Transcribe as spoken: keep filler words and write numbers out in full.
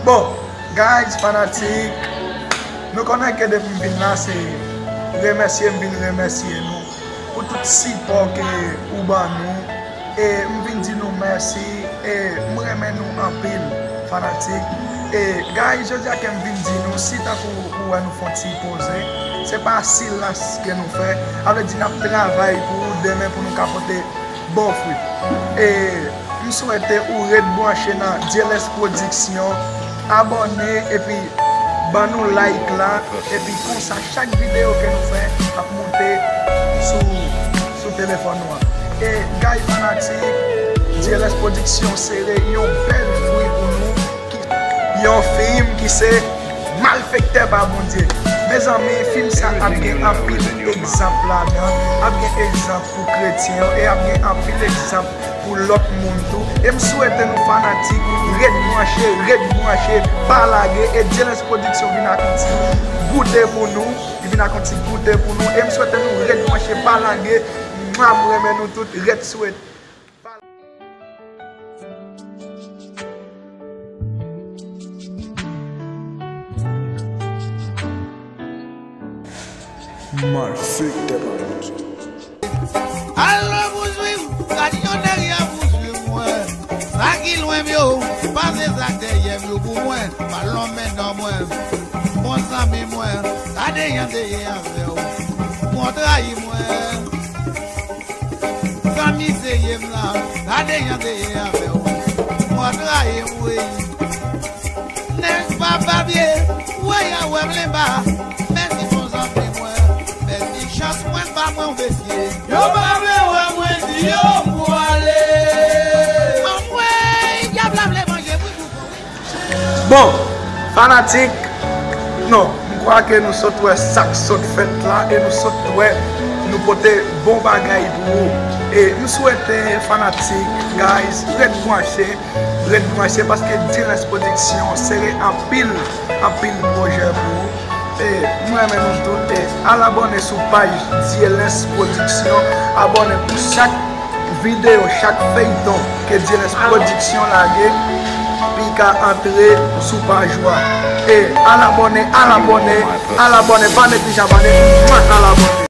Bon, guys, fanatik, nou konnen ke depi m vin la, se remèsye m vin remèsye nou pou tout sipò ke ou ban nou. E m vin di nou mèsi. E m renmen nou anpil, fanatik. E, guys, jodi a ke m vin di nou, si tankou ou wè nou fè yon ti poze, se pa silans ke nou fè. A vle di n ap travay pou ou demen pou nou ka pote bon fwi. E m swete ou ret branche nan Djelens Production, abòne epi ban nou like la, epi konsa chak videyo ke nou fè ap monte sou, sou telefòn nou an. E guys, fanatik, Djelens Production sere yon bèl fwi pou nou, ki, yon fim ki se Malfektè pa Bondye. Mezanmi, fim sa ap gen anpil egzanp ladan, ap gen egzanp pou kretyen yo, e ap gen anpil egzanp pou lòt moun tou. E m swete nou fanatik ret branche, ret branche, pa lage, e Djelens Production vin ak yon ti goute pou nou, li vin ak yon ti goute pou nou, e m swete nou ret branche, pa lage. Mwa, m renmen nou tout, ret swete. Malfektè pa Bondye. Al lwen pou swiv, gad yon dèyè pou swiv mwen. Sa ki lwen m yo, pase sa k dèyè m yo pou mwen. Pa lonmen non mwen, bon zanmi mwen, gade jan de ye avè w. Bon trayi mwen. Zanmi seye m la, gade jan de ye avè w. Mò trayi m wi. Nèg pa papye, wè y a wè m lenba. Mèsi bon zanmi mwen, mèsi chans mwen pa mwen w mesye. Yo pa vle wè mwen di yo m pwale. Anmwey, dyab la vle manje m wi pou bon wi. Bon, fanatik, non, m kwè ke nou sot wè sa k sot fèt la e nou sot wè nou pote bon bagay pou ou. E m swete fanatik, guys, ret branche, ret branche paske Djelens Production sere anpil, anpil pwojè pou ou. E m renmen nou tout. E al abòne sou paj Djelens Production. Abòne pou chak videyo, chak feyton ke Djelens Production lage, pou l ka antre sou paj ou a. E al abòne, al abòne, al abòne, pa neglije abòne, mwa, al abòne.